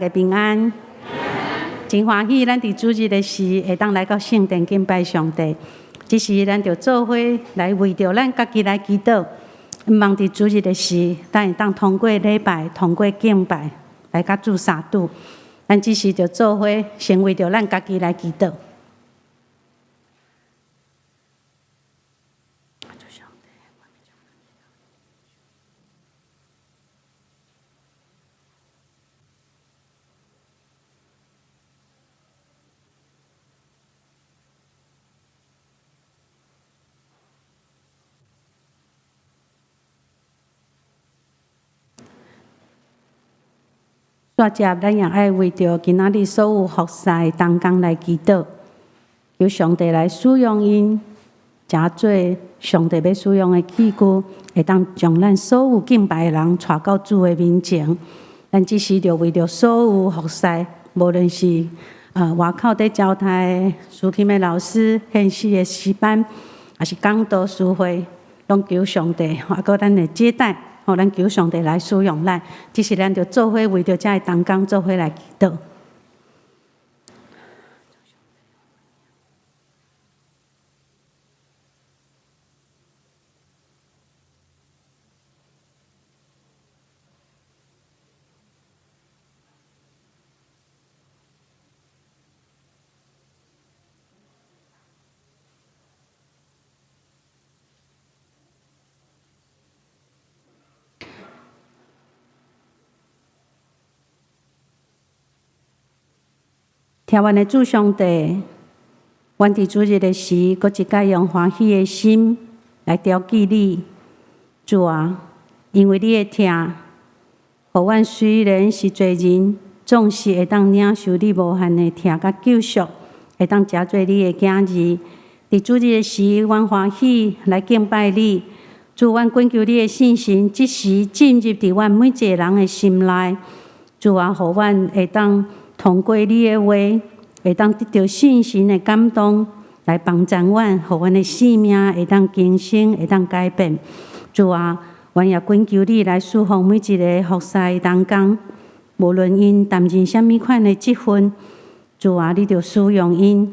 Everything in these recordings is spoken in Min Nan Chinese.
平安，真歡喜，咱佇主日的時會當來到聖殿敬拜上帝。這時咱就做伙來為著咱家己來祈禱，望佇主日的時，咱會當通過禮拜，通過敬拜來佮主相拄。咱這時就做伙先為著咱家己來祈禱。煞接，咱也愛為著今仔日所有服侍同工來祈禱，求上帝來使用𪜶，成做上帝欲使用的器具，會當將咱所有敬拜的人帶到主的面前。咱這時就為著所有服侍，無論是外口佇教台司琴的老師、獻詩的詩班，抑是講道司會，攏求上帝，抑閣咱的接待。予咱求上帝來使用咱，這時咱就做伙為著遮的同工做伙來祈禱。疼阮的主上帝，阮佇主日的時，閣一擺用歡喜的心來標記你，主啊，因為你的疼，予阮雖然是罪人，總是會當領受你無限的疼佮救贖，會當成做你的囝兒。佇主日的時，阮歡喜來敬拜你，主，阮懇求你的聖神，這時進入佇阮每一个人的心內，主啊，予阮會當通過你的話，會當得著聖神的感動，來幫助阮，予阮的生命會當更新，會當改變。主啊，阮也懇求你來賜福每一个服侍同工，無論𪜶擔任啥物款的職分，主啊，你著使用𪜶，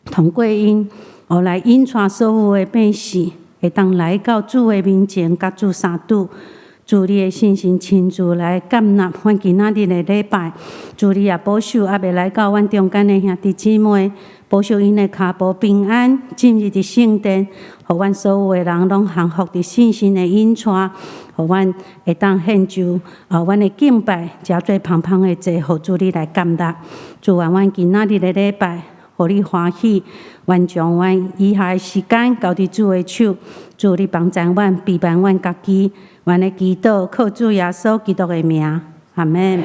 通過𪜶，予來引帶所有的百姓，會當來到主的面前，佮主相拄。主你的聖神親自來接納阮今仔日的禮拜，主你也保守猶未來到阮中間的兄弟姊妹，保守𪜶的跤步平安進入佇聖殿，予阮所有的人攏降服佇聖神的引帶，予阮會當獻上阮的敬拜，成做芳芳的祭，予主你來接納。主啊，阮今仔日的禮拜，予你歡喜，願將阮以下的時間交佇主的手，主你幫助阮，庇護阮家己。阮的祈禱靠主耶穌基督的名，阿們。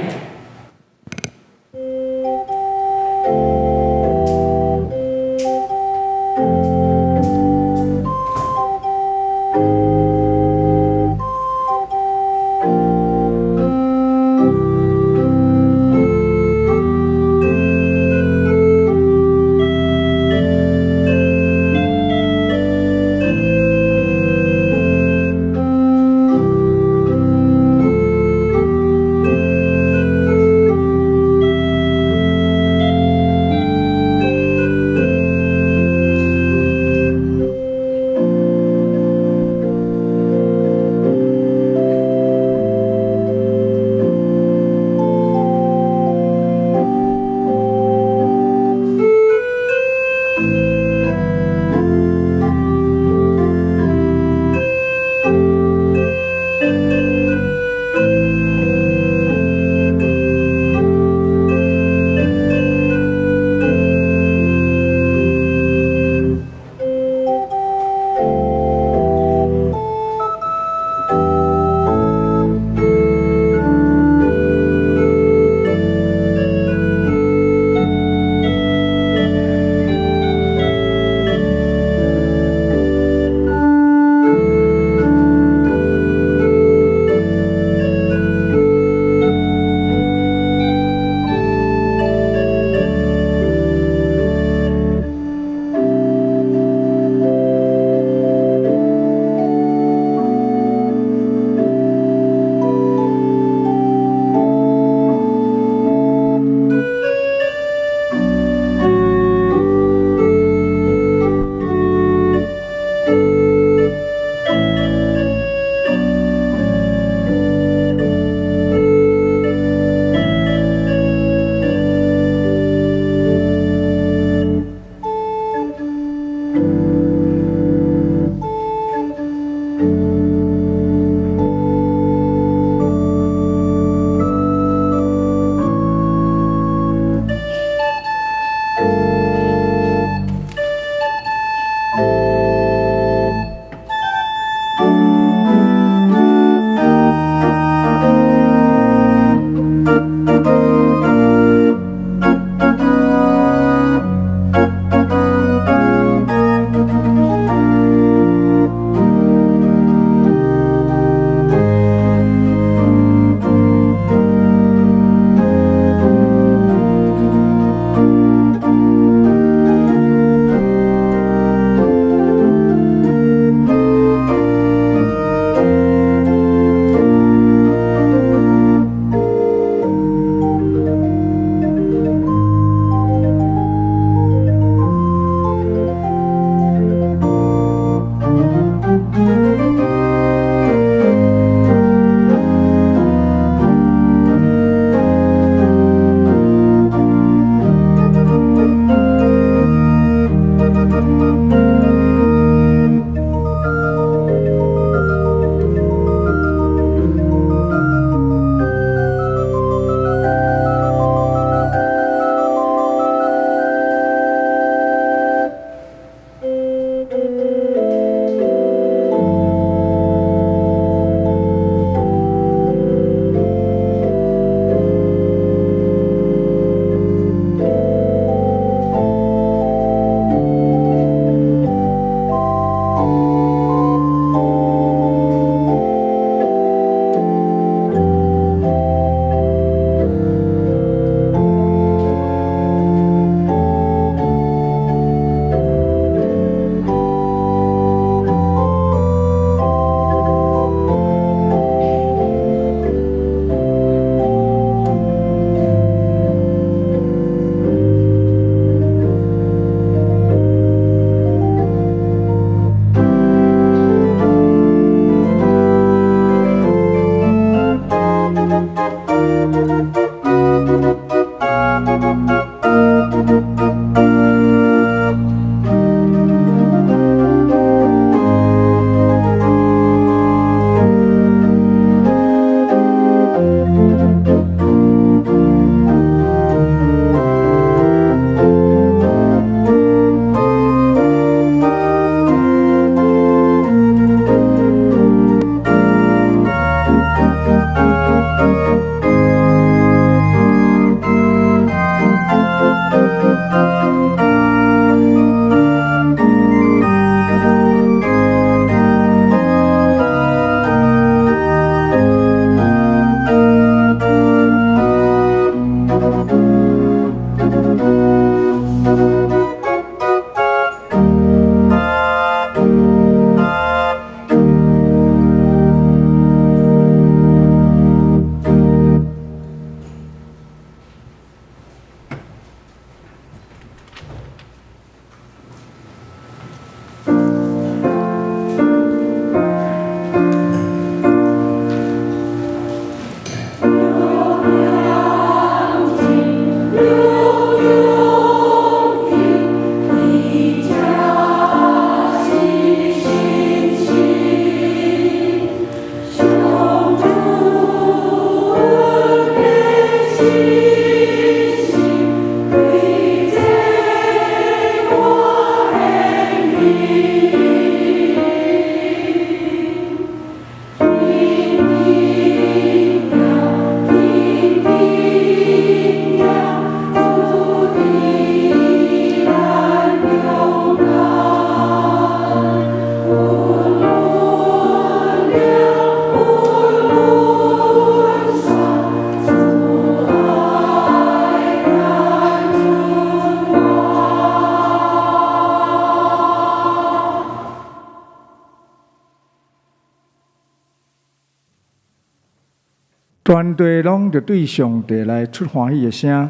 全地攏著對上帝來出歡喜的聲，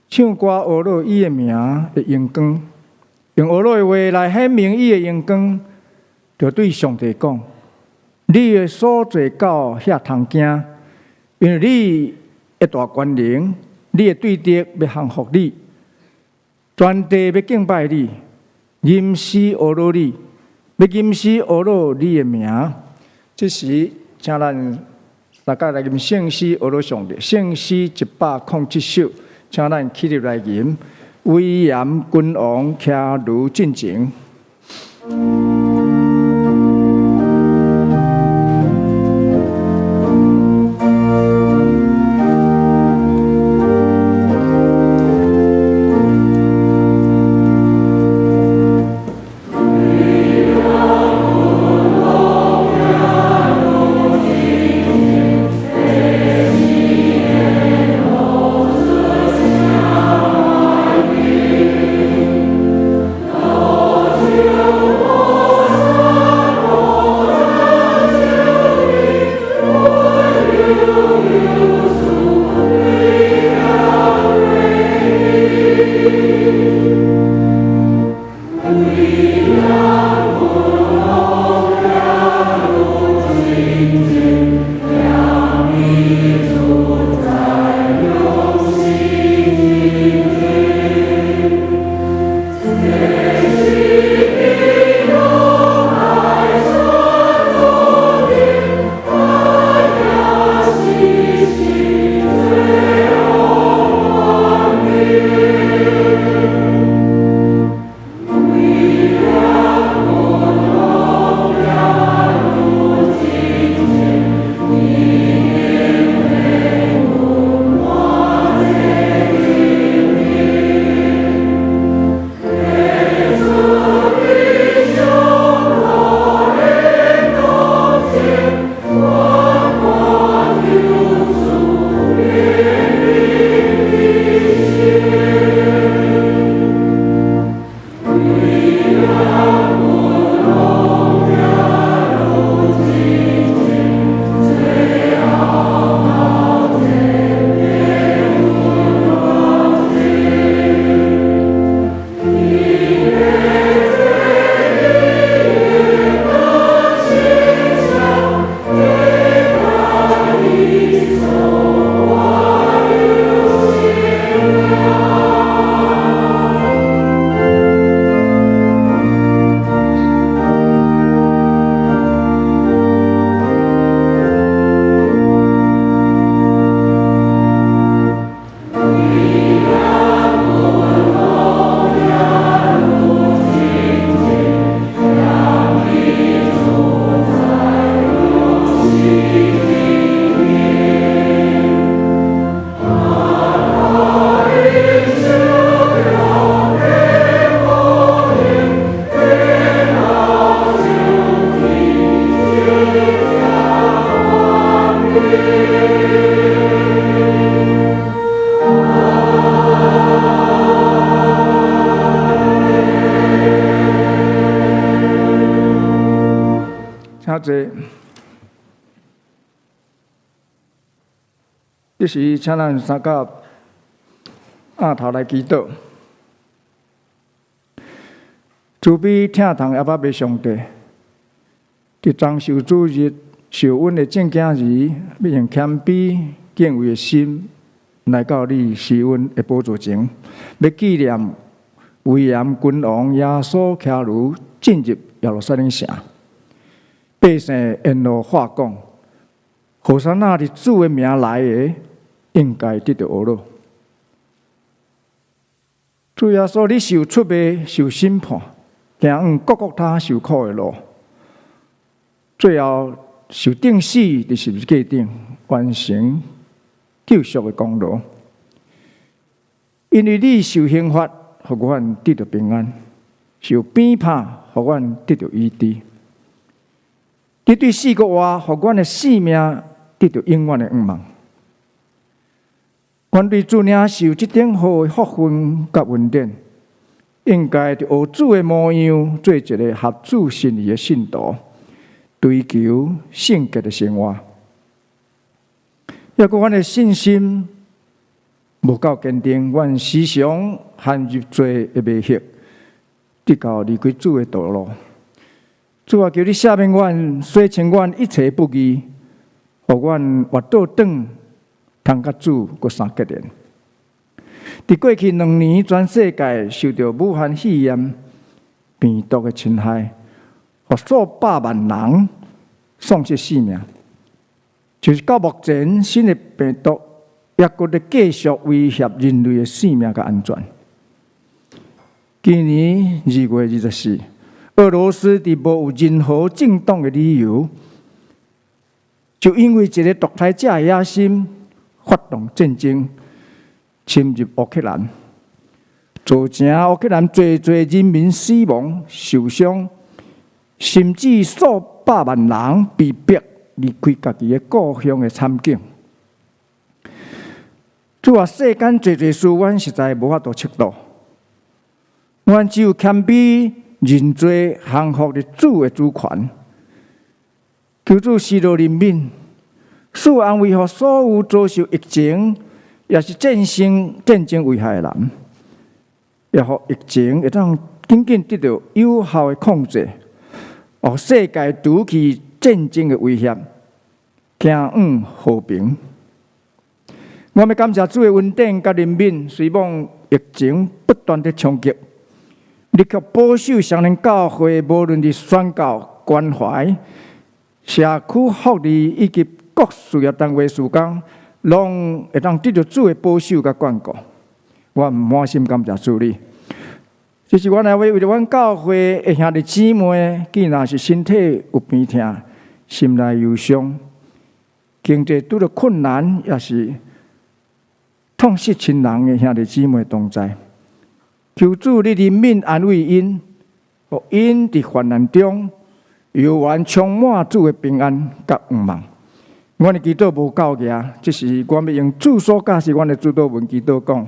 唱歌呵咾伊的名的榮光，用呵咾的話來顯明伊的榮光，著對上帝講：你的所做到遐通驚，因為你的大權能，你的對敵欲降服你，全地欲敬拜你，吟詩呵咾你，欲吟詩呵咾你的名。這時，請咱大家來吟聖詩呵咾上帝，聖詩107首，請咱起立來吟。威嚴君王騎驢進前。請坐。這時，請咱三甲徛頭來祈禱。慈悲疼痛阿爸父上帝，佇重受主日受阮的眾囝兒，欲用謙卑敬畏的心來到你施恩的寶座前，欲紀念威嚴君王耶穌騎驢進入耶路撒冷城。百姓沿路喊講：和散那佇主的名來的，應該得著呵咾。主耶穌，你受出賣、受審判，行往各各他受苦的路，最後受釘死佇十字架頂，完成救贖的功勞。因為你受刑罰，予阮得著平安；受鞭拍，予阮得著醫治。你對死閣活，予阮的性命得著永遠的盼望。阮對主領受這等好的福分佮恩典，應該著學主的模樣，做一个合主心意的信徒，追求聖潔的生活。抑閣阮的信心無夠堅定，阮時常陷入罪的迷惑，直到離開主的道路。主啊，求你赦免阮，洗清阮一切不義，予阮活倒轉，通佮主閣相結連。佇過去2年，全世界受著武漢肺炎病毒的侵害，予數百萬人喪失性命。就是到目前，新的病毒猶閣咧繼續威脅人類的性命佮安全。今年2月24，俄羅斯佇無有任何正當的理由，就因為一个獨裁者的野心，發動戰爭，侵入烏克蘭，造成烏克蘭濟濟人民死亡、受傷，甚至數百萬人被迫離開家己的故鄉的慘景。主啊，世間濟濟事，阮實在無法度測度。阮只有謙卑認罪，降服佇主的主權。求主施予憐憫，賜安慰予所有遭受疫情，抑是戰爭危害的人，也予疫情會當緊緊得著有效的控制，予世界除去戰爭的威脅，行向和平。我欲感謝主的恩典佮憐憫，雖罔疫情不斷的衝擊，你卻保守雙連教會，無論佇宣教、關懷、社區福利以及各事業單位事工，攏會當得著主的保守佮眷顧。我滿心感謝主你。這是阮來為著阮教會的兄弟姊妹，既若是身體有病痛、心內憂傷、經濟拄著困難，抑是痛失親人的兄弟姊妹同在。求主你憐憫安慰𪜶，予𪜶佇患難中猶原充滿主的平安佮盼望。阮的祈禱無夠額，這是阮欲用主所教示阮的主禱文祈禱講。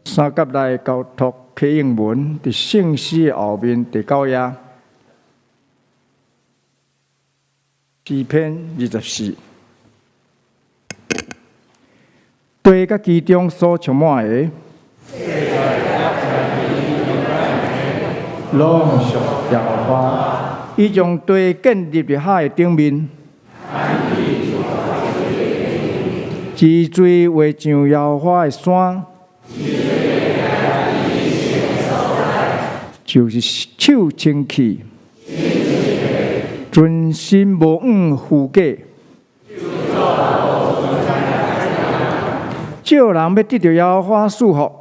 三甲內交託啟應文，佇聖詩的後面第九頁，詩篇24，地佮其中所充滿的，攏屬耶和華。伊將地建立佇海的頂面，豸水畫上耶和華的山。就是手清氣，存心無枉虛假。少人欲得著耶和華賜福，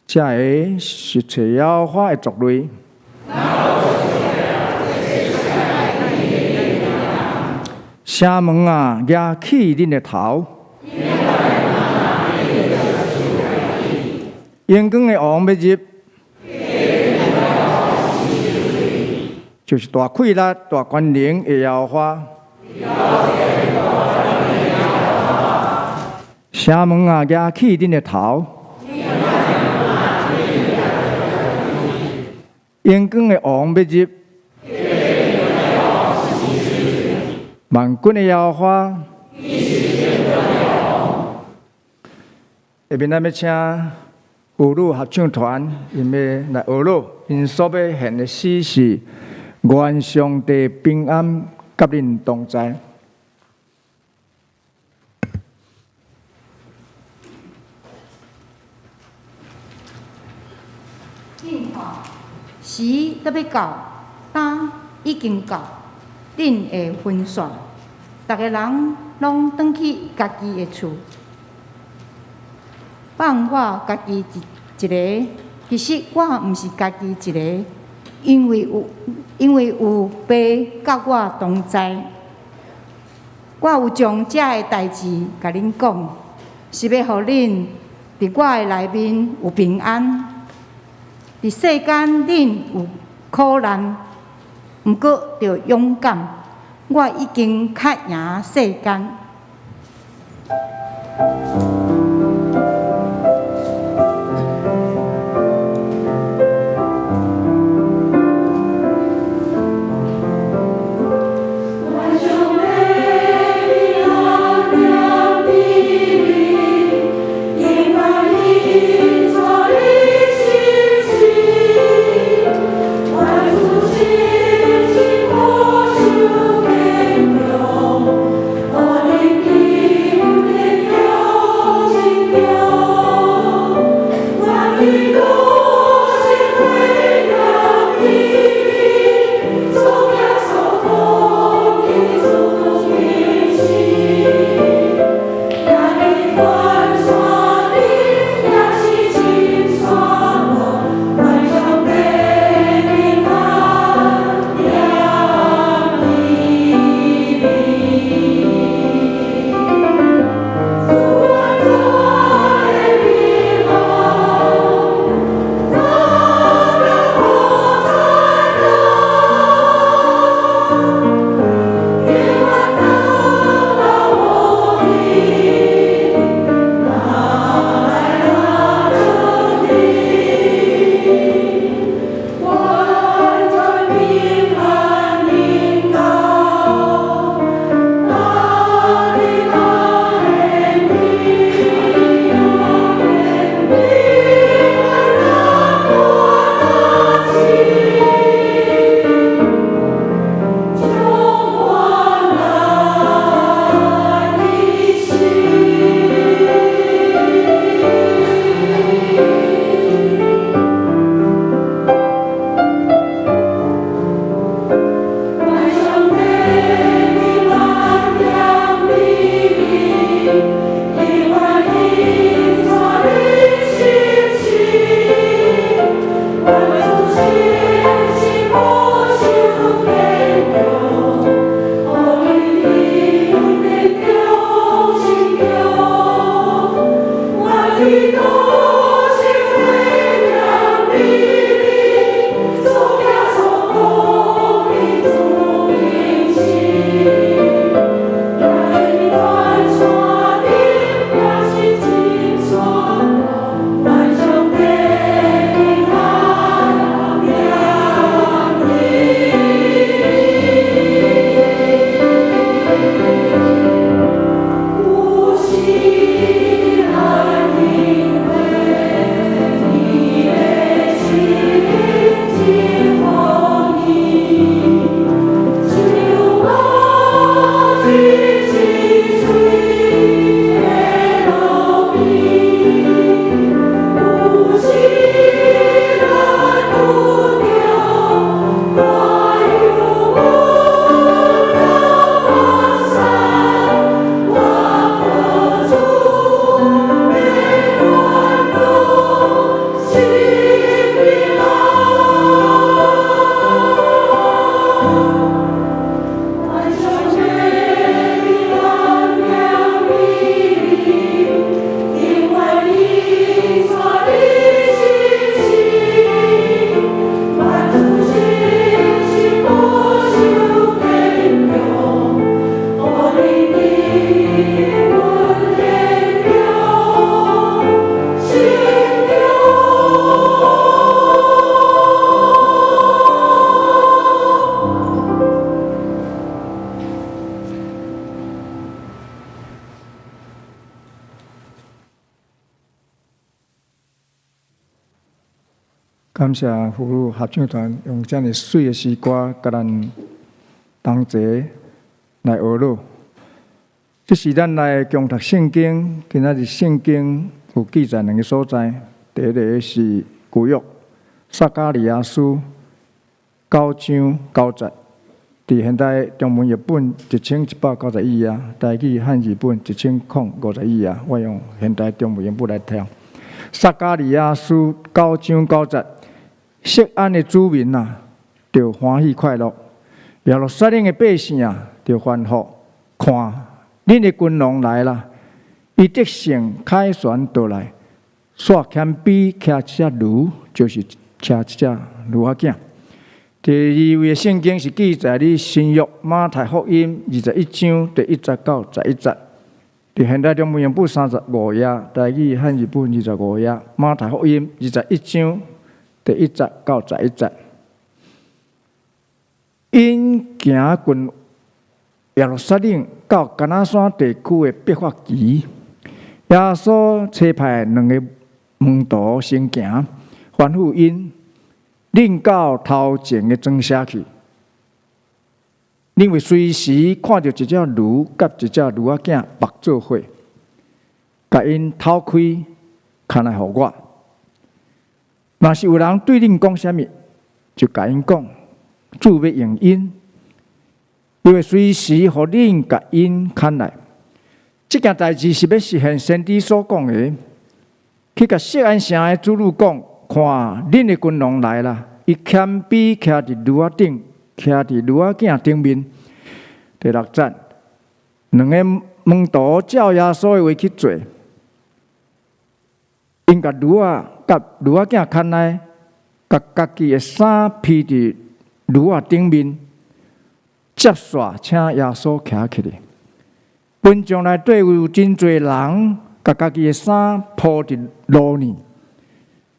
這个是揣耶和華的族類。城門啊，舉起恁的頭。榮光的王欲入，就是大氣力、大權能的耶和華。城門啊，舉起恁的頭。榮光的王欲入，萬軍的耶和華。下面咱欲請婦女合唱團，𪜶欲來學樂，𪜶所欲獻的詩是：願上帝平安佮恁同在。恁看，時都欲到，今已經到，恁會分散，逐个人攏轉去家己的厝，放我家己一一个。其實我毋是家己一个，因為有父佮我同在。我有將這个代誌共恁講，是欲予恁佇我的內面有平安。佇世間恁有苦難，毋過著勇敢，我已經較贏世間。感謝婦女合唱團用遮爾媠的詩歌，佮咱同齊來學樂。這是咱來共讀聖經，今仔日聖經有記載兩个所在，第一个是舊約撒迦利亞書九章九節，佇現代中文譯本1191頁，台語漢字本1051頁，我用現代中文譯本來聽。撒迦利亞書九章九節。錫安的子民啊，著歡喜快樂；耶路撒冷的百姓啊，著歡呼。看，恁的君王來啦！伊得勝凱旋倒來，煞謙卑騎一隻驢，就是騎一隻驢仔囝。第二位的聖經是記載佇新約馬太福音21章第一節到11節。佇現代中文譯本35頁，台語漢字本25頁。馬太福音21章第一節到11節，𪜶行近耶路撒冷到橄欖山地區的伯法其，耶穌差派兩个門徒先行，吩咐𪜶：恁到頭前的莊舍去，恁會隨時看著一隻驢佮一隻驢仔囝縛做伙，共𪜶脫開，牽來予我。若是有人對恁講啥物，就共𪜶講，主欲用𪜶，伊會隨時予恁共𪜶牽來。這件代誌是欲實現先知所講的，去共錫安城的子女講，看恁的君王來啦，伊謙卑徛佇驢仔頂，徛佇驢仔囝頂面。第六節，兩个門徒照耶穌的話去做。𪜶共驢仔佮驢仔囝牽來，共家己的衫披佇驢仔頂面，接煞請耶穌騎起來。群眾內底有真濟人，共家己的衫鋪佇路呢，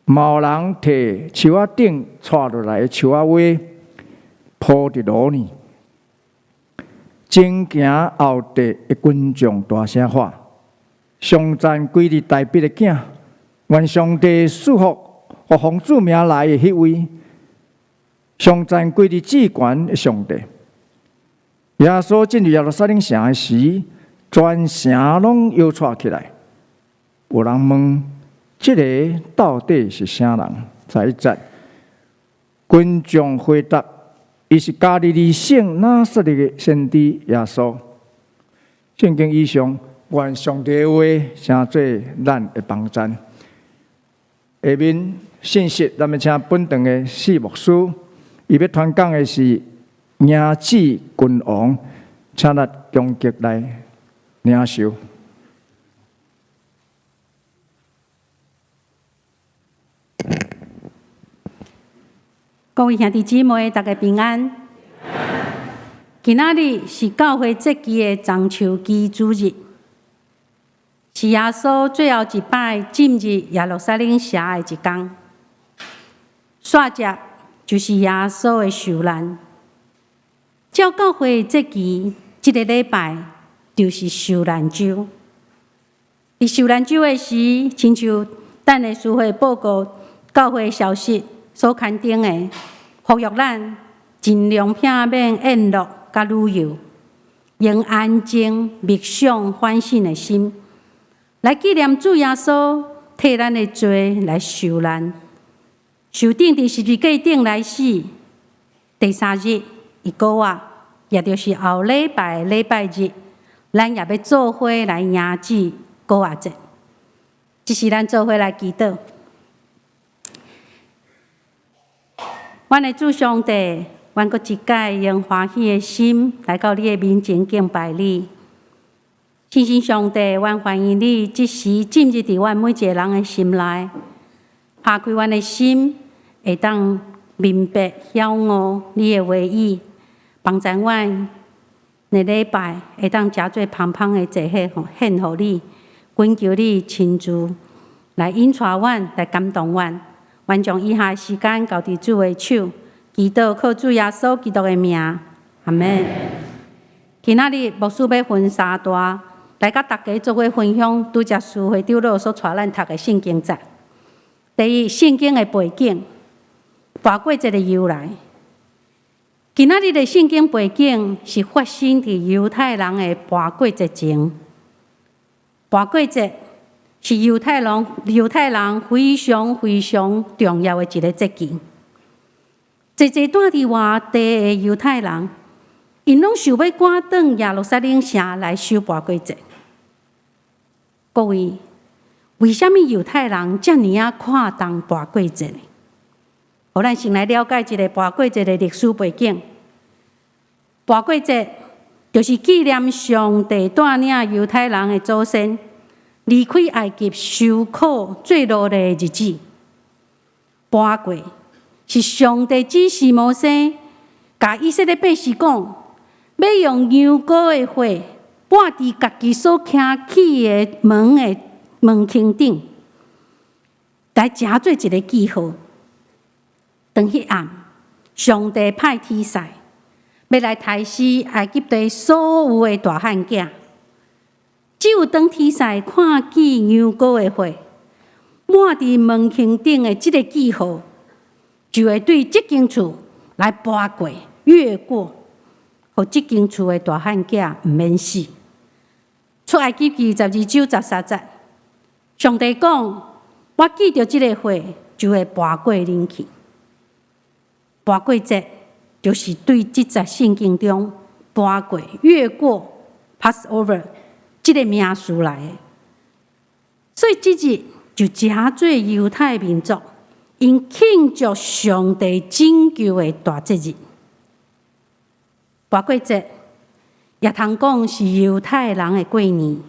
嘛有人提樹仔頂掣落來的樹仔尾鋪佇路呢。前行後綴的群眾大聲喊：頌讚歸佇大衛的囝！願上帝賜福，予奉主名來的彼位，頌讚歸佇至懸的上帝。耶穌進入耶路撒冷城的時，全城攏搖掣起來。有人問：這个到底是啥人？11節，群眾回答：伊是加利利省拿撒勒的先知耶穌。聖經以上，願上帝的話成做咱的幫贊。下面信息，咱欲請本堂的四牧師，伊欲傳講的是迎接君王，請咱恭敬來領受。各位兄弟姊妹，大家平安。今仔日是教會節期的中秋期主日，是耶穌最後一擺進入耶路撒冷城的一天。煞接就是耶穌的受難。照教會節期，這个禮拜就是受難週。佇受難週的時，親像等下書會報告教會消息所刊登的，呼籲咱盡量避免宴樂佮旅遊，用安靜、默想、反省的心，來紀念主耶穌替咱的罪來受難，受釘佇十字架頂來死。第三日，伊復活，也就是後禮拜禮拜日，咱也欲做伙來迎接復活節。這時咱做伙來祈禱。阮的主上帝，阮閣一擺用歡喜的心來到你的面前敬拜你。聖神上帝，阮歡迎你這時進入佇阮每一个人的心內，打開阮的心，會當明白曉悟你的話語，幫助阮的禮拜會當誠做芳芳的祭獻獻予你，懇求你親自來引帶阮，來感動阮。阮將以下時間交佇主的手，祈禱靠主耶穌基督的名，阿們。今仔日牧師欲分三段來佮大家做伙分享，拄才司會長老所帶咱讀的聖經節。第一，聖經的背景。跋筊節的由來，今仔日的聖經背景是發生佇猶太人的跋筊節前。跋筊節是猶太人非常非常重要的一个節期。濟濟住佇外地的猶太人，𪜶攏想欲趕轉耶路撒冷城來守跋筊節。各位，為啥物猶太人遮爾仔看重跋筊節呢？予咱先來了解一下跋筊節的歷史背景。跋筊節就是紀念上帝帶領猶太人的祖先離開埃及受苦做奴隸的日子。跋筊是上帝指示摩西，共以色列百姓講，欲用羊羔的血抹佇家己所徛起的門的門框頂，來成做一个記號。當彼暗，上帝派天使欲來刣死埃及地所有的大漢囝。只有當天使看見羊羔的血抹佇門框頂的這个記號，就會對這間厝來跋過、越過，予這間厝的大漢囝毋免死。出埃及記12章13節，上帝講：我見著這个血，就會跋過恁去。跋筊節就是對這節聖經中跋過、越過（Passover）這个名詞來的。所以這日就成做猶太民族𪜶慶祝上帝拯救的大節日。跋筊節也通講是猶太人的過年。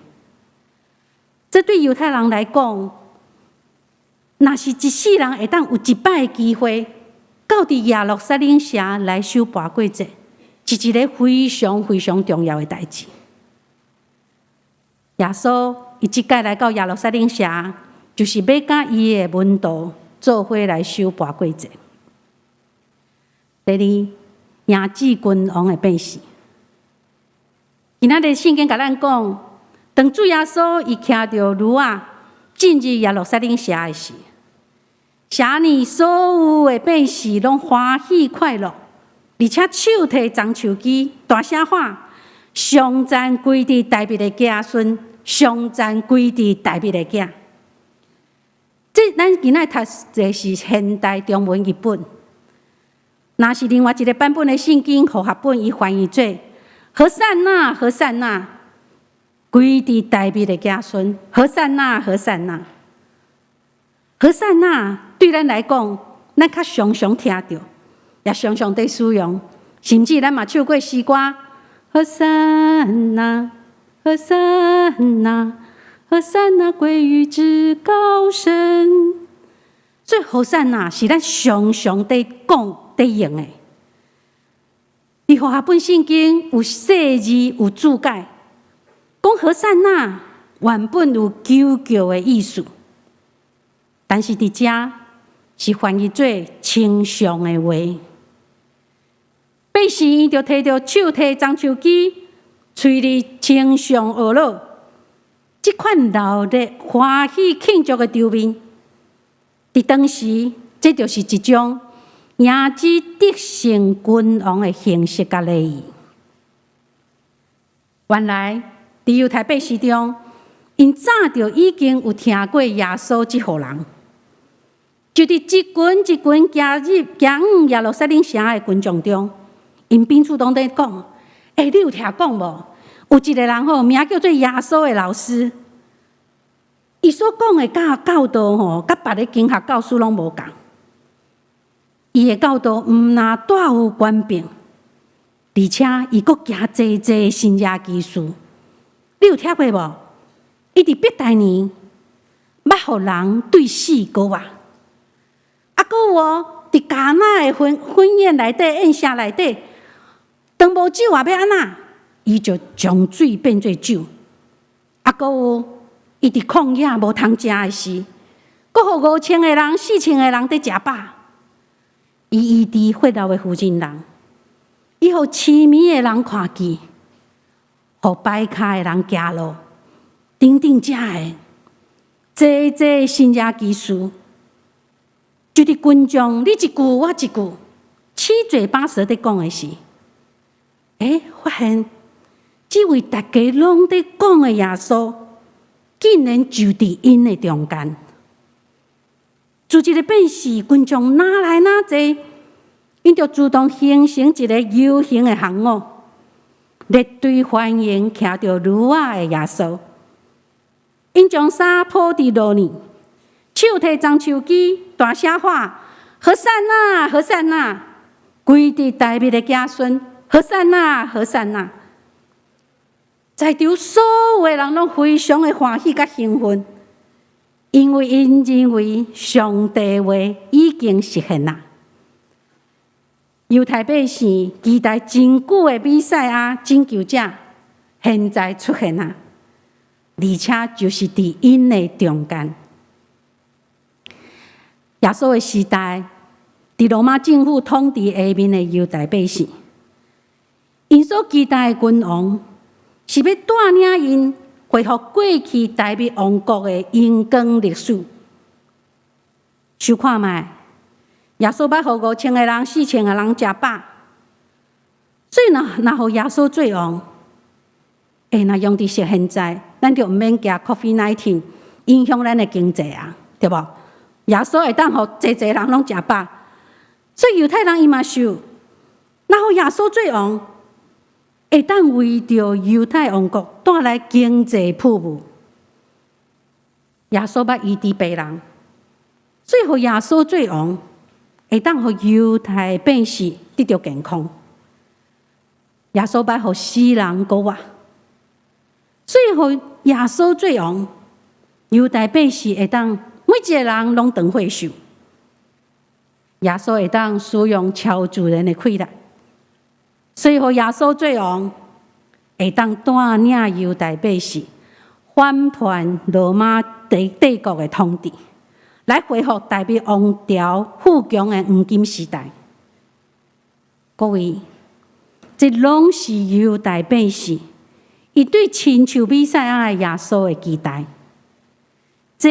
這對猶太人來講，若是一世人會當有一擺的機會，到佇耶路撒冷城來守跋筊節，是一个非常非常重要的代誌。耶穌伊這擺來到耶路撒冷城，就是欲佮伊的門徒做伙來守跋筊節。第二，迎接君王的變死。今仔日聖經共咱講，當主耶穌伊騎著驢仔進入耶路撒冷城的時，城內所有的百姓攏歡喜快樂，而且手提棕樹枝，大聲喊：頌讚歸佇大衛的子孫，頌讚歸佇大衛的囝。這咱今仔讀的是現代中文譯本，若是另外一个版本的聖經和合本，伊翻譯做：和散那，和散那，歸佇大衛的子孫，和散那，和散那，和散那。對咱來講，咱較常常聽著，也常常佇使用，甚至咱嘛唱過詩歌：和散那，和散那，和散那歸於至高神。所以和散那是咱常常佇講、佇用的。佇和合本聖經有細字有注解，講和散那原本有求救的意思，但是佇遮是翻譯做稱頌的話。百姓𪜶就提著手提棕樹枝，喙裡稱頌呵咾，這款熱鬧歡喜慶祝的場面，佇當時，這就是一種迎接得勝君王的形式佮禮儀。原來，佇猶太百姓中，𪜶早就已經有聽過耶穌這號人，就佇一群一群行入行往耶路撒冷城的群眾中，𪜶彼此攏佇講：欸，你有聽講無？有一个人吼，名叫做耶穌的老師，伊所講的教教導吼，佮別个經學教師攏無仝。伊的教導毋但帶有權柄，而且伊閣行濟濟神蹟奇事。你有聽過無？伊佇伯大尼捌予人對死閣活。啊，閣有哦，佇迦拿的婚宴內底，宴席內底，當無酒啊，欲按怎？伊就將水變做酒。啊，閣有伊佇曠野無通食的時，閣予5000个人、4000个人佇食飽。伊醫治血漏的婦人人，伊予痴迷的人看見，予跛跤的人行路，等等遮的，濟濟神蹟奇事，就佇群眾你一句我一句，七嘴八舌佇講的時，發現這位大家攏佇講的耶穌，竟然就佇𪜶的中間。自這个變時，群眾若來若濟，𪜶就自動形成一个遊行的行伍，列隊歡迎騎著驢仔的耶穌。𪜶將衫鋪佇路呢，手提棕樹枝，大聲喊：和散那，和散那！歸佇大衛的子孫，和散那，和散那！在場所有的人攏非常的歡喜佮興奮，因為𪜶認為上帝話已經實現啦。猶太百姓期待真久的彌賽亞拯救者，現在出現啦，而且就是佇𪜶的中間。耶穌的時代，佇羅馬政府統治下面的猶太百姓，𪜶所期待的君王，是欲帶領𪜶恢復過去大衛王國的榮光歷史。想看覓，耶穌捌予5000個人、4000個人食飽，所以若予耶穌做王，若用佇現在，咱就毋免驚 COVID-19 影響咱的經濟啊，對無？耶穌會當予濟濟人攏食飽，所以猶太人伊嘛想，若予耶穌做王，會當為著猶太王國帶來經濟泡沫。耶穌捌醫治病人，所以予耶穌做王，會當予猶太百姓得著健康。耶穌捌予死人閣活，所以予耶穌做王，猶太百姓會當每一个人攏長歲壽。耶穌會當使用超自然的氣力，所以予耶穌做王，會當帶領猶太百姓反叛羅馬帝國的統治，來恢復大衛王朝富強的黃金時代。各位，這攏是猶太百姓伊對親像彌賽亞的耶穌的期待，這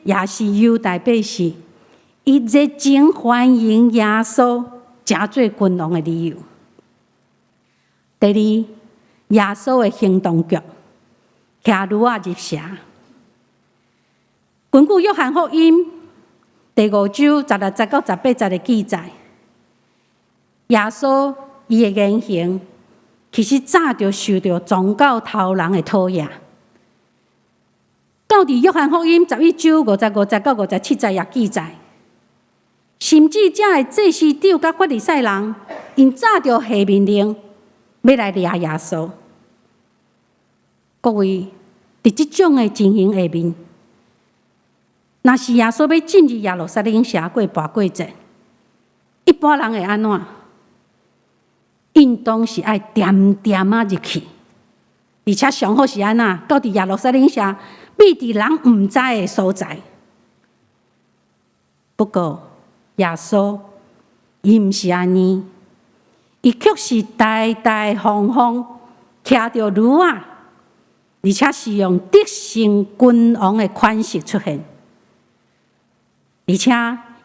也是猶太百姓伊熱情歡迎耶穌成做君王的理由。第二，耶穌的行動劇，騎驢仔入城。根據約翰福音第五章16節到18節的記載，耶穌伊的言行其實早就受著宗教頭人的討厭。到佇約翰福音11章55節到57節也記載，甚至遮的祭司長佮法利賽人，𪜶早就下命令欲來掠耶穌。各位，佇這種的情形下面，若是耶穌欲進入耶路撒冷城過跋過節，一般人會按怎？應當是愛恬恬仔入去，而且上好是按怎？到佇耶路撒冷城，避佇人毋知的所在。不過耶穌伊毋是按呢，伊卻是大大方方騎著驢仔，而且是用得勝君王的款式出現，而且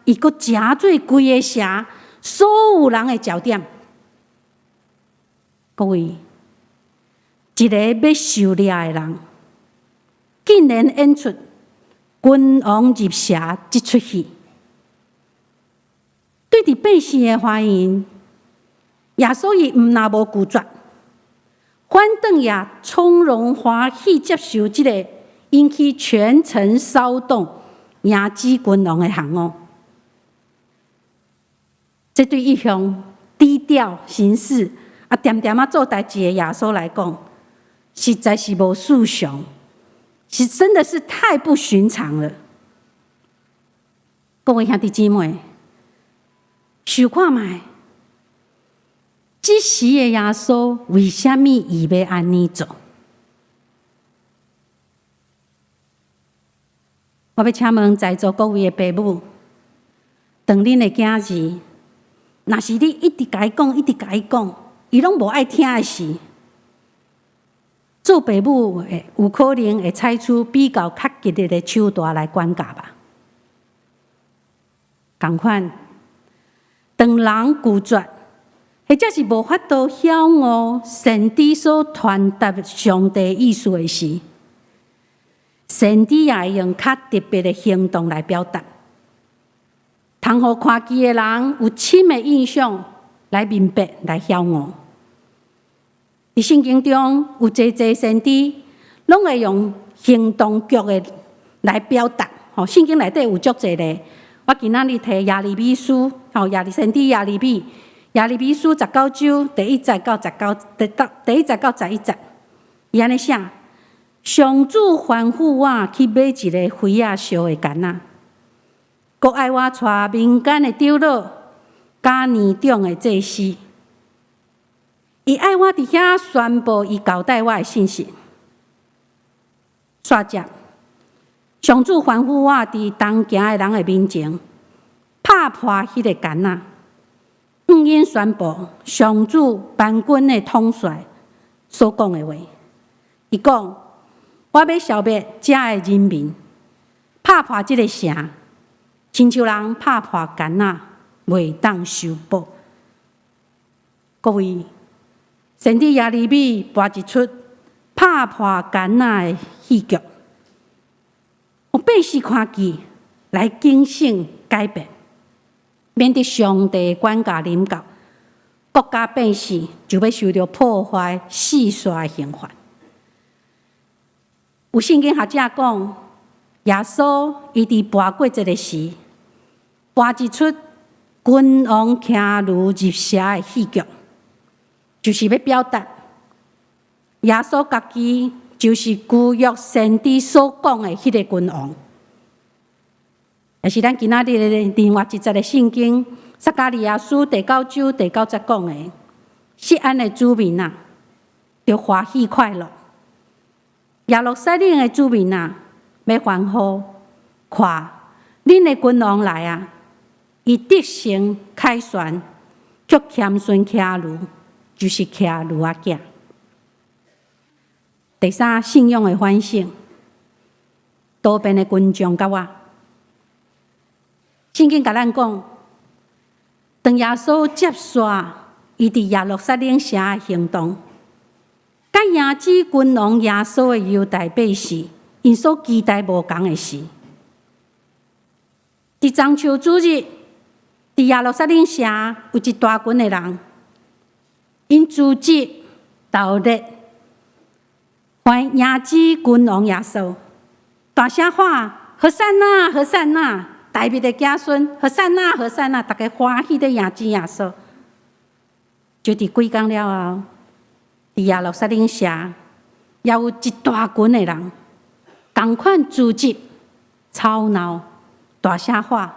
伊閣成做規个城所有人的焦點。各位，一个欲受掠的人，竟然演出君王入城這齣戲，對佇百姓的歡迎，耶穌伊毋但無拒絕，反轉也從容歡喜接受這个引起全城騷動、迎接君王的行伍。這對一向低調行事、恬恬仔做代誌的耶穌來講，實在是無尋常，是真的是太不尋常了。各位兄弟姊妹，想看覓，這時的耶穌為啥物伊欲按呢做？我欲請問在座各位的爸母，當恁的囝兒，若是你一直共伊講，一直共伊講，伊攏無愛聽的時，做爸母的有可能會採取比較較激烈的手段來管教吧？仝款，當人拒絕，或者是無法度曉悟先知所傳達上帝意思的時，先知也會用較特別的行動來表達，通予看見的人有深的印象來明白、來曉悟。佇聖經中有濟濟先知，攏會用行動劇的來表達。吼，聖經內底有足濟例。我今仔日提耶利米書，吼，先知耶利米，耶利米書19章第1節到19，第1節到11節，伊按呢寫：上主吩咐我去買一个妃仔燒的矸仔，閣愛我帶民間的長老佮年長的祭司。伊愛我佇遐宣布伊交代我的信息。煞接，上主吩咐我佇同行的人的面前，拍破彼个矸仔，向𪜶宣布上主萬軍的統帥所講的話。伊講：我欲消滅遮的人民，拍破這个城，親像人拍破矸仔，袂當修補。各位，先知耶利米播一齣拍破矸仔的戲劇，予百姓看見來警醒改變，免得上帝管教臨到，國家百姓就欲受著破壞四散的刑罰。有聖經學者講，耶穌伊佇跋過節的時，播一齣君王騎驢入城的戲劇，就是欲表達耶穌家己就是舊約先知所講的彼个君王，也是咱今仔日的另外一節的聖經，撒迦利亞書第九章第九節講的，錫安的子民啊，著歡喜快樂；耶路撒冷的子民啊，欲歡呼，看恁的君王來啊！伊得勝凱旋，卻謙遜騎驢，就是騎驢仔囝。第三，信仰的反省，多變的群眾佮我，聖經共咱講，當耶穌接煞伊佇耶路撒冷城的行動，佮迎接君王耶穌的猶大百姓，𪜶所期待無仝的時，佇中秋主日，佇耶路撒冷城有一大群的人，𪜶組織投入歡迎接君王耶穌，大聲喊：和散那，和散那！大衛的子孫，和散那，和散那！逐家歡喜咧迎接耶穌。就佇幾工了後，佇耶路撒冷城，也有一大群的人，仝款組織吵鬧，大聲喊：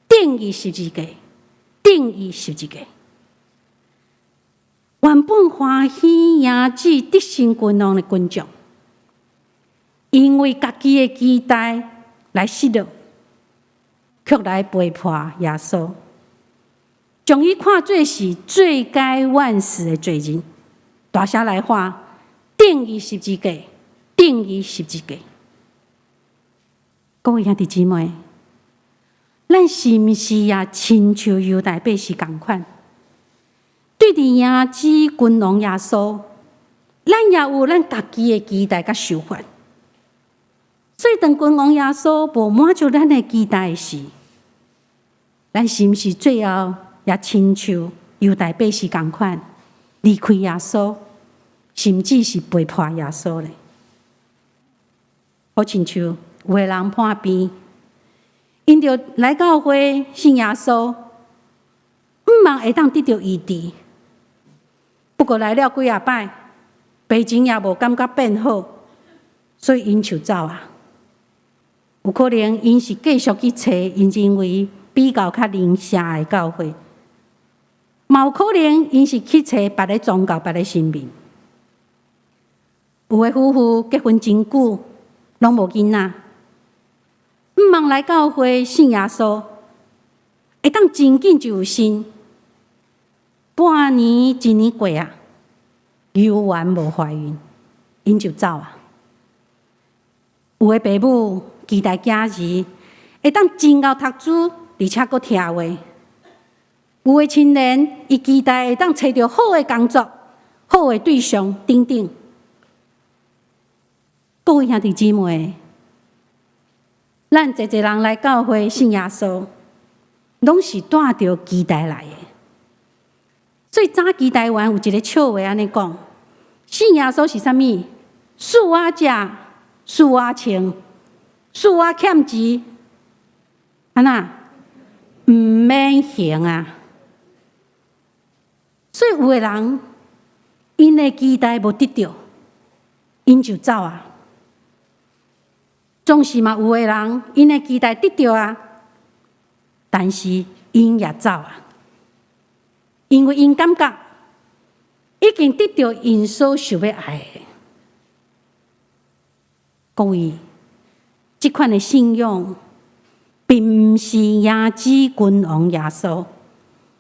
釘伊十字架，釘伊十字架。原本歡喜迎接得勝君王的群眾，因為家己的期待來失落，卻來背叛耶穌，將伊看做是罪該萬死的罪人，大聲來喊：釘伊十字架，釘伊十字架。各位兄弟姊妹，咱是毋是也親像猶大百姓仝款？對佇迎接君王耶穌，咱也有咱家己的期待佮想法。所以當君王耶穌無滿足咱的期待時，咱是毋是最後也親像猶大百姓仝款離開耶穌，甚至是背叛耶穌咧？好親像有的人破病，𪜶著來教會信耶穌，向望會當得著醫治。不過來了幾仔擺，病情也無感覺變好，所以𪜶就走啊。有可能𪜶是繼續去揣𪜶認為比較較靈性的教會，嘛有可能𪜶是去揣別个宗教、別个神明。有的夫婦結婚真久，攏無囡仔，向望來教會信耶穌，會當真緊就有生。半年、一年過啊，猶原無懷孕，𪜶就走啊。有的爸母期待囝兒會當真𠢕讀書，而且閣疼話。有的青年，伊期待會當揣著好的工作、好的對象等等。各位兄弟姊妹，咱濟濟人來教會信耶穌，攏是帶著期待來的。所以早期台灣有一个笑話按呢講：信耶穌是啥物？賜我食，賜我穿，賜我欠錢，按怎？毋免還啊！所以有的人，𪜶的期待無得著，𪜶就走啊。總是嘛，有的人，𪜶的期待得著啊，但是𪜶也走啊，因為𪜶感覺已經得著𪜶所想欲愛的。各位，這款的信仰，並毋是迎子君王耶穌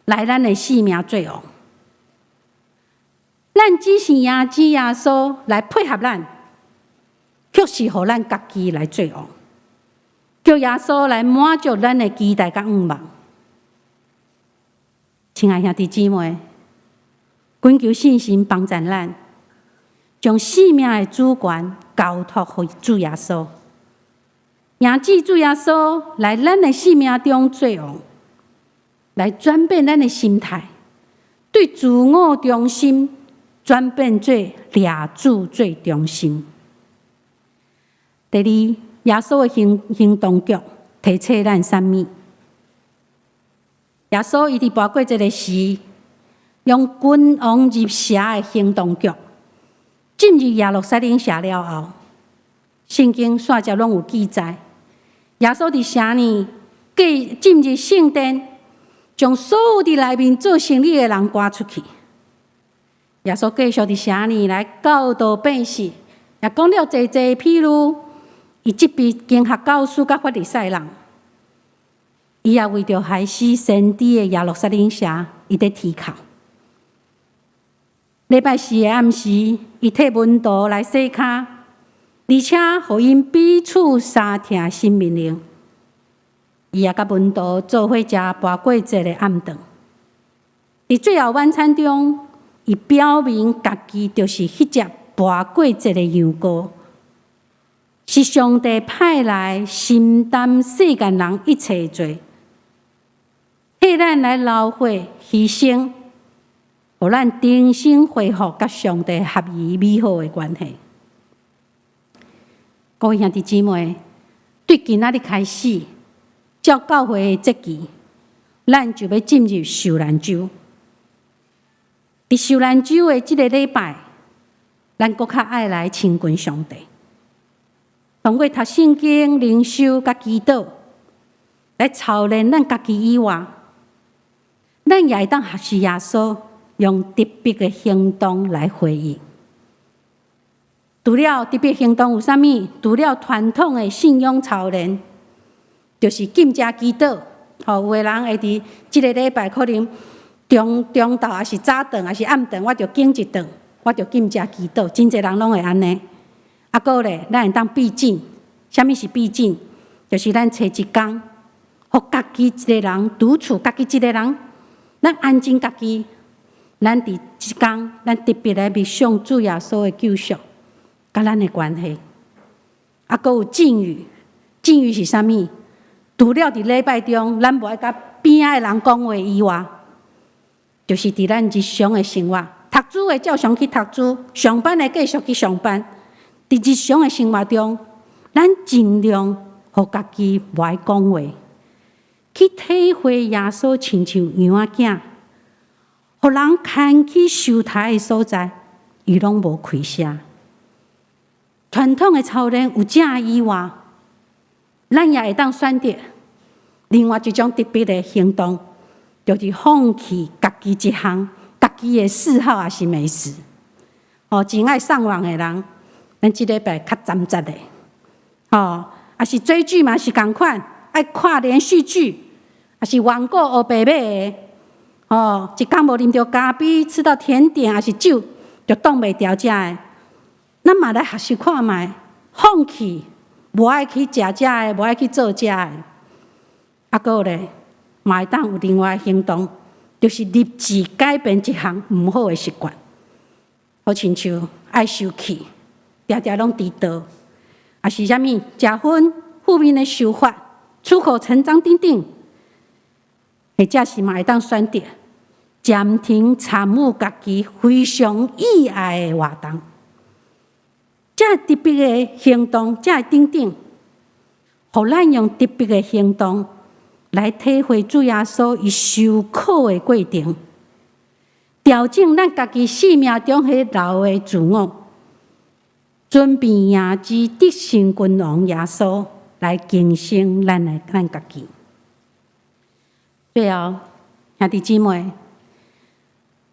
來咱的生命做王。咱只是迎子耶穌來配合咱，卻是予咱家己來做王，叫耶穌來滿足咱的期待佮願望。親愛兄弟姊妹，懇求聖神幫助咱，將生命的主權交託予主耶穌，迎接主耶穌來咱的生命中做王，來轉變咱的心態，對自我中心轉變做掠主做中心。第二，耶穌的行動劇提醒咱啥物？耶穌伊佇跋過節的時，用君王入城的行動劇進入耶路撒冷城了後，聖經煞節攏有記載。耶穌佇城裡進入聖殿，將所有佇內面做生意的人趕出去。耶穌繼續佇城裡來教導百姓，也講了濟濟譬喻，伊責備經學教師佮法利賽人。伊也為著害死先知的耶路撒冷城，伊佇啼哭。禮拜四的暗時，伊替門徒來洗跤，而且予𪜶彼此相疼新命令。伊也佮門徒做伙食跋過節的暗頓。佇最後晚餐中，伊表明家己就是彼隻跋過節的羊羔，是上帝派來承擔世間人一切罪，替咱來流血犧牲，予咱重新恢復佮上帝合宜美好的關係。各位兄弟姊妹，對今仔日開始，照教會的節期，咱就欲進入受難週。佇受難週的這个禮拜，咱閣較愛來親近上帝，通過讀聖經、靈修佮祈禱，來操練咱家己以外，咱也會當學習耶穌，用特別的行動來回應。除了特別行動有啥物？除了傳統的信仰操練，就是禁食祈禱。吼，有的人會佇這个禮拜可能中晝，抑是早頓，抑是暗頓，我就禁一頓，我就禁食祈禱。真濟人攏會按呢。啊，閣咧，咱會當避靜。啥物是避靜？就是咱揣一工，予家己一个人獨處，家己一个人，咱安靜家己。咱佇這工，咱特別來默想主耶穌的救贖，佮咱的關係。啊，閣有禁語，禁語是啥物？除了佇禮拜中，咱無愛佮邊仔的人講話以外，就是佇咱日常的生活，讀書的照常去讀書，上班的繼續去上班。佇日常的生活中，咱盡量予家己無愛講話，去體會耶穌親像羊仔囝，予人牽去收殺的所在，伊攏無開聲。傳統的操練有這以外，咱也會當選擇另外一種特別的行動，就是放棄家己一項家己的嗜好抑是美食。哦，真愛上網的人，咱這禮拜較斟酌的。哦，抑是追劇嘛是仝款，愛看連續劇，抑是網購烏白買的。哦，一工無啉著咖啡，吃到甜點抑是酒，就擋袂牢食的。咱嘛來學習看覓，放棄無愛去食這的，無愛去做這的。啊，閣咧，嘛會當有另外行動，就是立志改變一項毋好的習慣，好親像愛受氣，定定攏遲到，抑是啥物食薰、負面的想法、出口成髒等等，或者是嘛會當選擇暫停參與家己非常意愛的活動，這特別的行動，這等等，予咱用特別的行動來體會主耶穌伊受苦的過程，調整咱家己生命中彼老的自我，準備迎接得勝君王耶穌來更新咱的咱家己。最後，兄弟姊妹，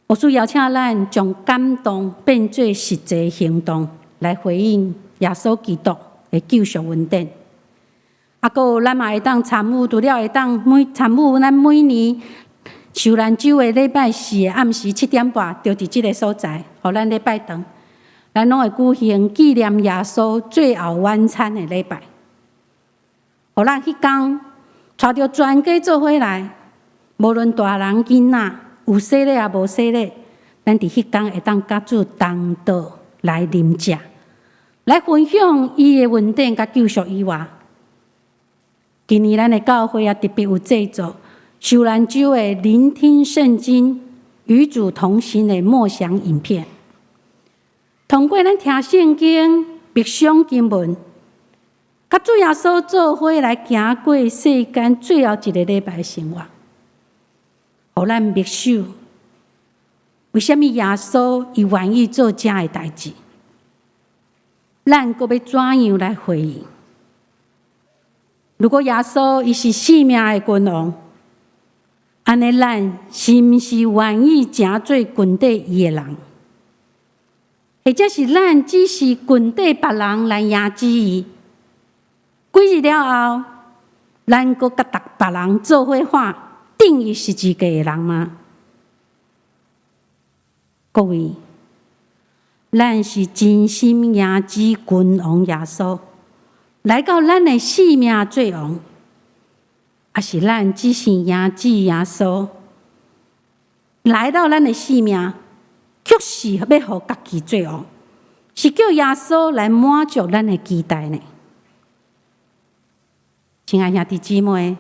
牧師邀請咱將感動變做實際行動，來回應耶穌基督的救贖恩典。啊，閣有咱嘛會當參與，除了會當每參與咱每年受難週的禮拜四的暗時7點半，就佇這个所在，予咱禮拜堂，咱攏會舉行紀念耶穌最後晚餐的禮拜。予咱彼工帶著全家做伙來，無論大人囡仔，有洗禮抑無洗禮，咱佇彼工會當佮主同桌來啉食，來分享伊的恩典佮救贖以外。今年咱的教會也特別有製作受難週的聆聽聖經與主同行的默想影片。通過咱聽聖經、默想經文，佮主耶穌做伙來行過世間最後一个禮拜生活，予咱默想，為啥物耶穌伊願意做這的代誌？咱閣欲怎樣來回應？如果耶穌伊是生命的君王，按呢咱是毋是願意成做跟綴伊的人？或者是咱只是跟綴別人來迎接伊？幾日了後，咱閣佮別人做伙看釘伊十字架的人嗎？各位，咱是真心迎接君王耶穌來到咱的生命做王，抑是咱只是迎接耶穌來到咱的生命，卻是欲予家己做王，是叫耶穌來滿足咱的期待呢？親愛兄弟姊妹，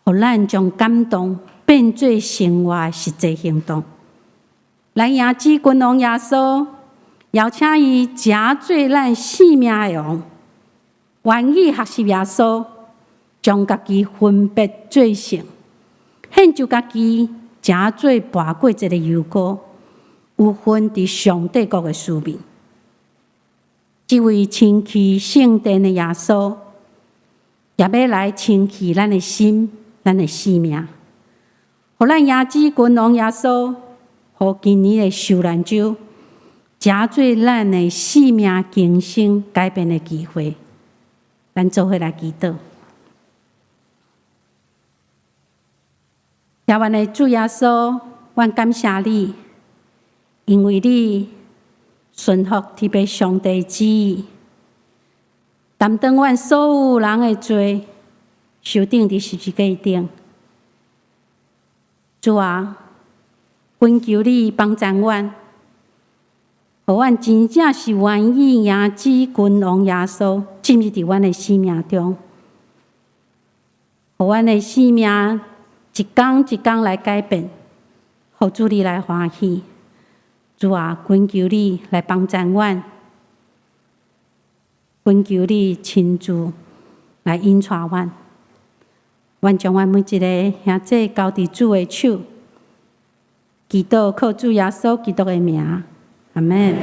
予咱將感動變做生活的實際行動，來迎接君王耶穌，邀請伊成做咱生命的王，願意學習耶穌，將家己分別做聖，獻上家己，成做跋過節的油膏，有份佇上帝國的使命。這位清去聖殿的耶穌，也欲來清去咱的心、咱的生命，予咱迎接君王耶穌，予今年的受難週，成做咱的生命更新改變的機會。咱做伙來祈禱。親愛的主耶穌，阮感謝你，因為你順服天父上帝旨意，擔當阮所有人的罪，受釘佇十字架頂。主啊，懇求你幫助阮，予阮真正是願意迎接君王耶穌進入佇阮的生命中，予阮的生命一工一工來改變，予主你來歡喜。主啊，懇求你來幫助阮，懇求你親自來引帶阮。阮將阮每一个兄姊交佇主的手，祈禱靠主耶穌基督的名，阿們。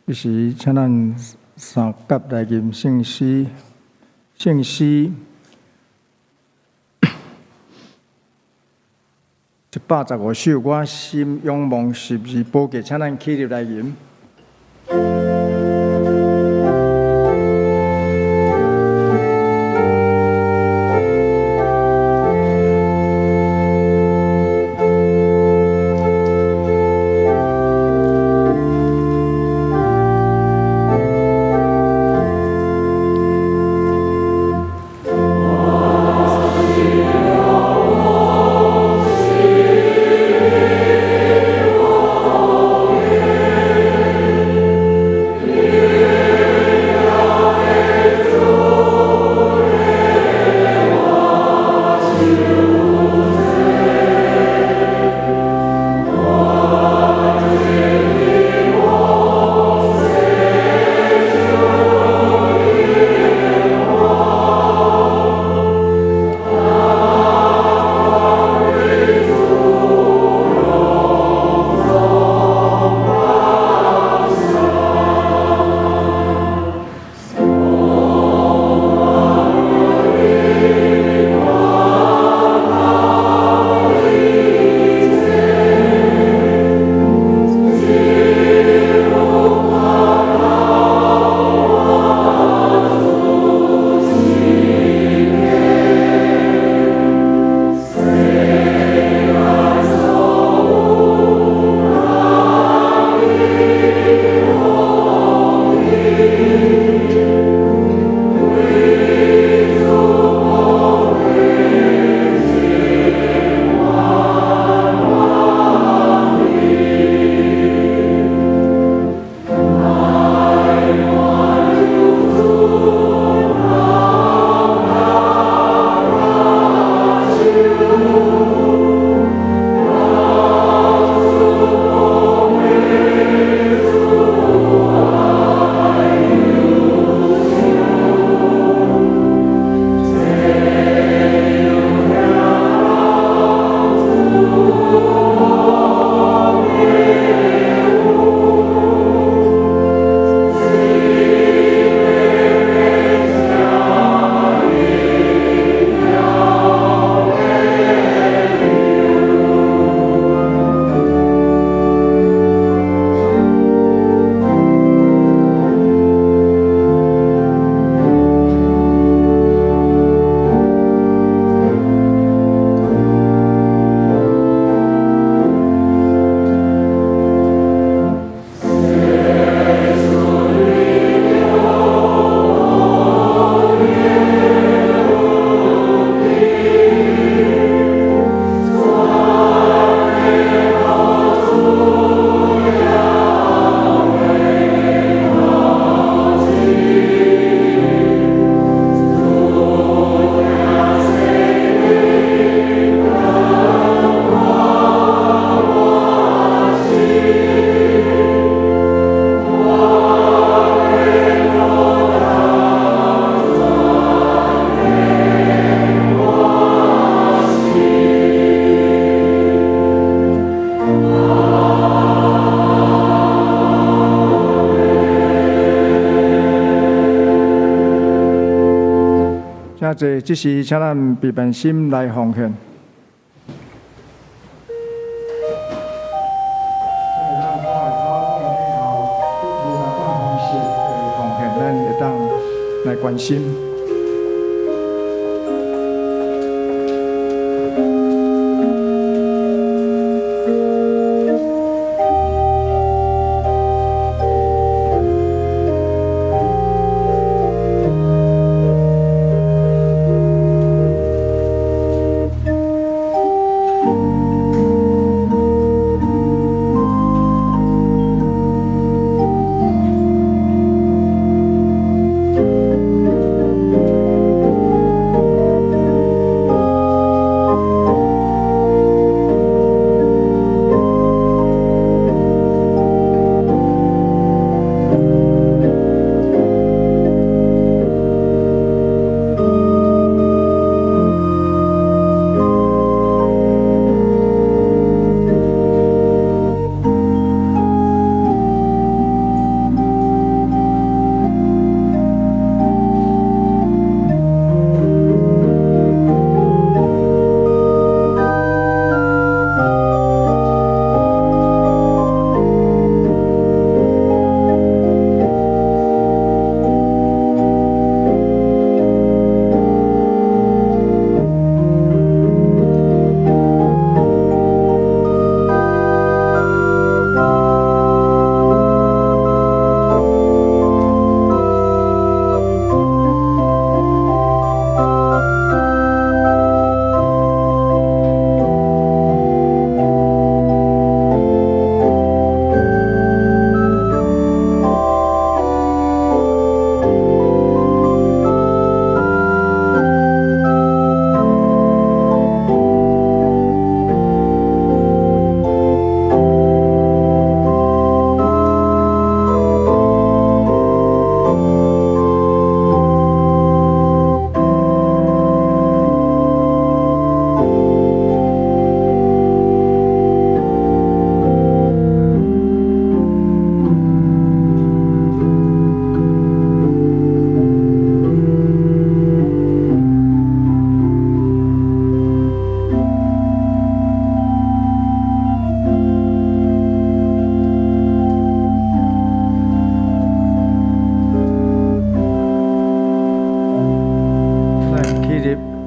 這時，請咱三甲來吟聖詩，聖詩115首，我心仰望十字寶架，請咱起立來吟。請坐，這時請咱閉目心來奉獻。奉獻，咱會當來關心。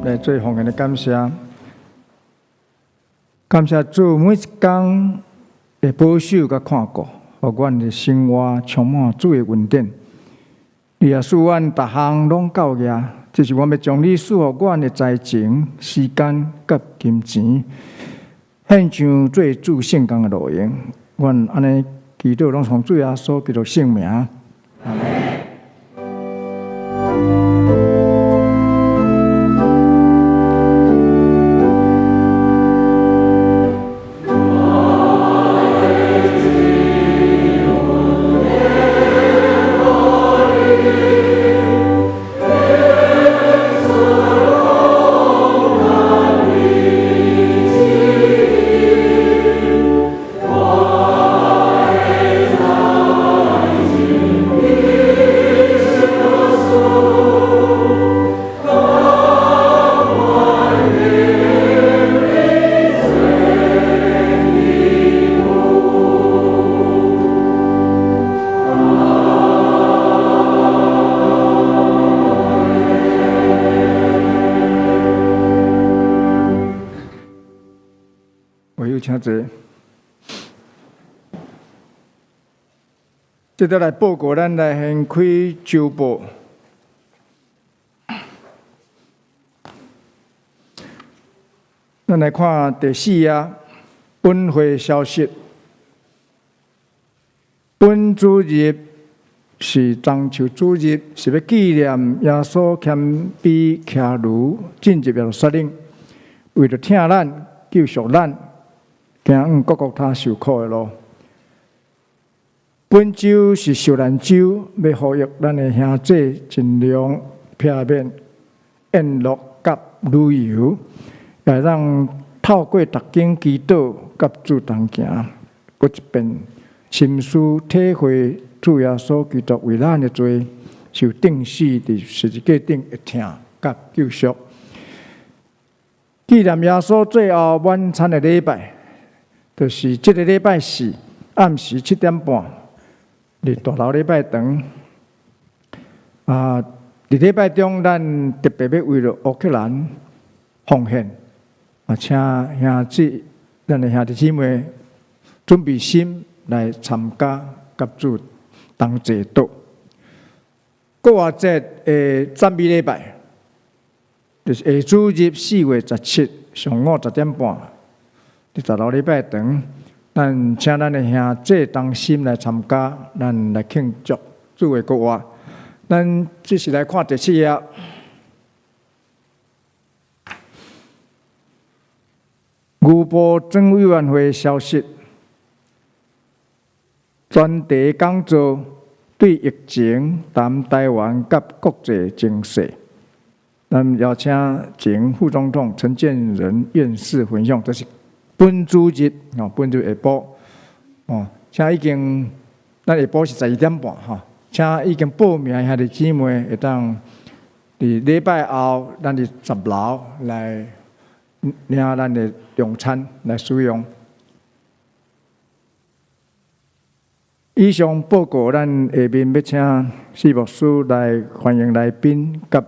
來做奉獻的感謝，感謝主每一工的保守佮看顧，予阮的生活充滿主的恩典。你也賜阮逐項攏夠額，這是阮欲將你賜予阮的才情、時間佮金錢，獻上做主聖工的路用。阮按呢祈禱，攏奉主耶穌基督聖名。阿們。會友請坐。接著來報告，咱來掀開週報。咱來看第四頁，本會消息。本主日是棕樹主日，是欲紀念耶穌謙卑騎驢進入耶路撒冷，為著疼咱、救贖咱，行往各各他受苦的路。本週是受難週，欲呼籲咱的兄弟盡量避免宴樂佮旅遊，也會當透過讀經祈禱佮主同行，閣一遍深思體會主耶穌基督為咱的罪受釘死佇十字架頂的疼。佮救贖。紀念耶穌最後晚餐的禮拜，就是這个禮拜四暗時7點半，佇大樓禮拜堂。佇禮拜中，咱特別欲為著烏克蘭奉獻，請兄姊，咱的兄弟姊妹準備心來參加，佮主同齊禱。復活節的讚美禮拜，就是下主日4月17上午10點半，佇大樓禮拜堂，咱請咱的兄姊同心來參加，咱來慶祝主的復活。咱這是來看第七頁，牛埔庄委員會消息，專題講座對疫情談台灣佮國際情勢。咱邀請前副總統陳建仁院士分享，這是本主日哦，本主日下晡哦，請已經咱下晡是12點半吼。請已經報名的兄弟姊妹會當佇禮拜後，咱佇10樓來領咱的用餐來使用。以上報告，咱下面欲請施牧師來歡迎來賓佮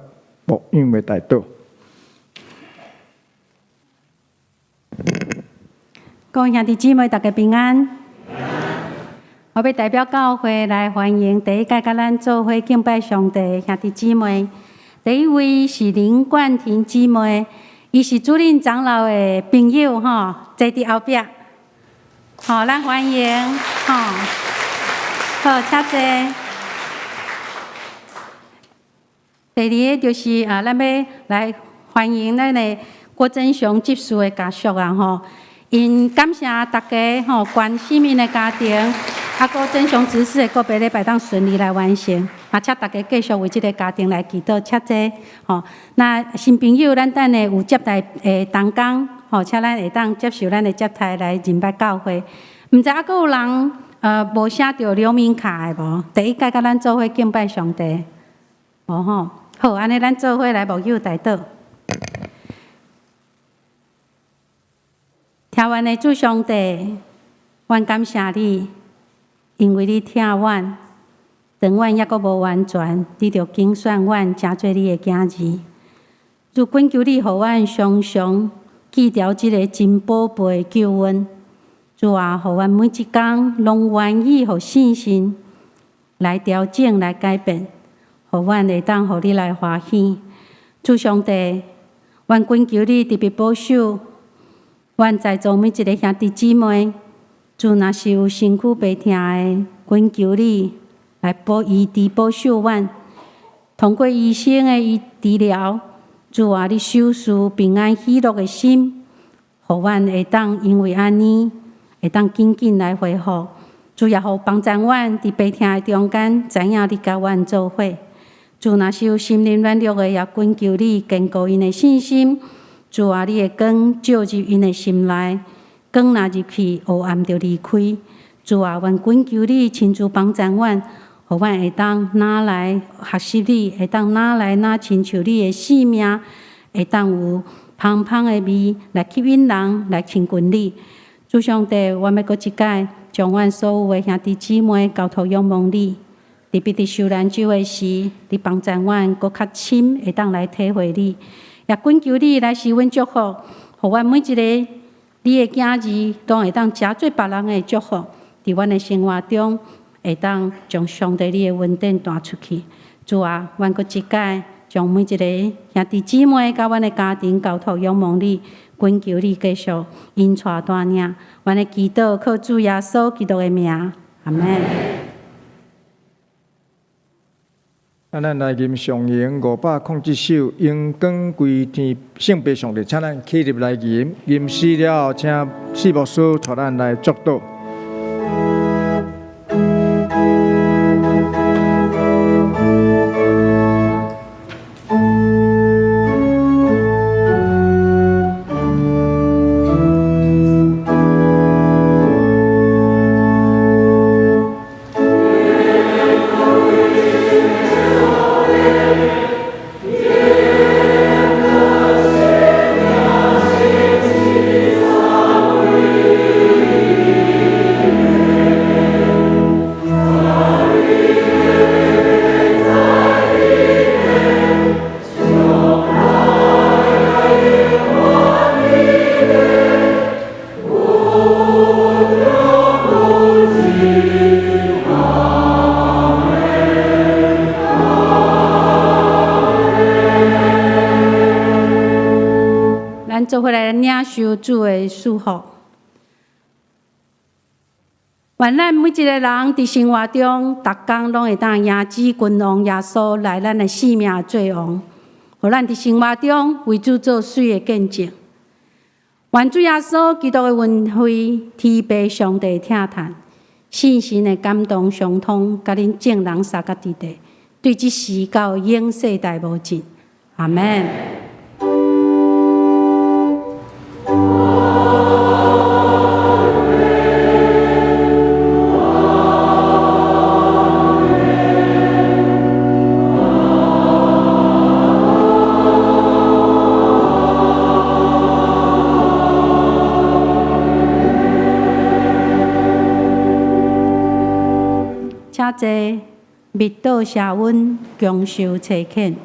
牧養的代禱。各位兄弟姊妹，大家平安。我欲代表教會來歡迎第一屆佮咱做伙敬拜上帝的兄弟姊妹。第一位是林冠廷姊妹，伊是主任長老的朋友吼，坐佇後壁。好，咱歡迎吼。好，請坐。第二个就是啊，咱欲來歡迎咱的郭真雄執事的家屬啊吼，𪜶感謝大家吼關心𪜶的家庭。啊，郭真雄執事的告別禮拜當順利來完成，嘛，請大家繼續為這个家庭來祈禱，請坐吼。那新朋友，咱等下有接待的同工，吼，請咱會當接受咱的接待來認捌教會。毋知猶閣有人無寫著留名卡的無？第一屆佮咱做伙敬拜上帝，無吼？好，按呢咱做伙來牧養代禱。疼阮的主上帝，阮感謝你。因為你疼阮，當阮猶閣無完全，你就揀選阮，成做你的囝兒。主懇求你，予阮常常記牢這个真寶貝的救恩。主啊，予阮每一工攏願意予信心來調整、來改變，予阮會當予你來歡喜。主上帝，阮懇求你特別保守阮在座每一个兄弟姊妹。主若是有身軀病疼的，懇求你來保醫治保守阮，通過醫生的醫治療，主啊，你賞賜平安喜樂的心，予阮會當因為按呢，會當緊緊來恢復。主也予幫助阮佇病疼的中間，知影你佮阮做伙。主若是有心靈軟弱的，也懇求你堅固𪜶的信心。主啊，你的光照入𪜶的心內。光若入去，黑暗就離開。主啊，阮懇求你親自幫助阮，予阮會當若來學習你，會當若來若親像你的性命，會當有芳芳的味來吸引人來親近你。主上帝，阮欲閣一擺將阮所有的兄弟姊妹交託仰望你。特別佇受難週的時，你幫助阮閣較深會當來體會你，也懇求你來賜阮祝福，予阮每一个你的囝兒攏會當成做別人的祝福，佇阮的生活中會當將上帝你的恩典帶出去。主啊，阮閣一擺將每一个兄弟姊妹佮阮的家庭交託仰望你，懇求你繼續引帶帶領。阮的祈禱靠主耶穌基督的名，阿們。啊，咱來吟上詠507首《榮光歸天聖父上帝》，請咱起立來吟。吟詩了後，請施牧師帶咱來祝禱。咱做伙來領受主的祝福。願咱每一个人佇生活中，逐工攏會當迎接君王耶穌來咱的生命做王，予咱佇生活中為主做媠的見證。願主耶穌基督的恩惠、天父上帝疼疼、聖神的感動相通，佮恁眾人相佮佇咧，對這時到永世代無盡。阿門。請坐，密道社溫，共受差遣。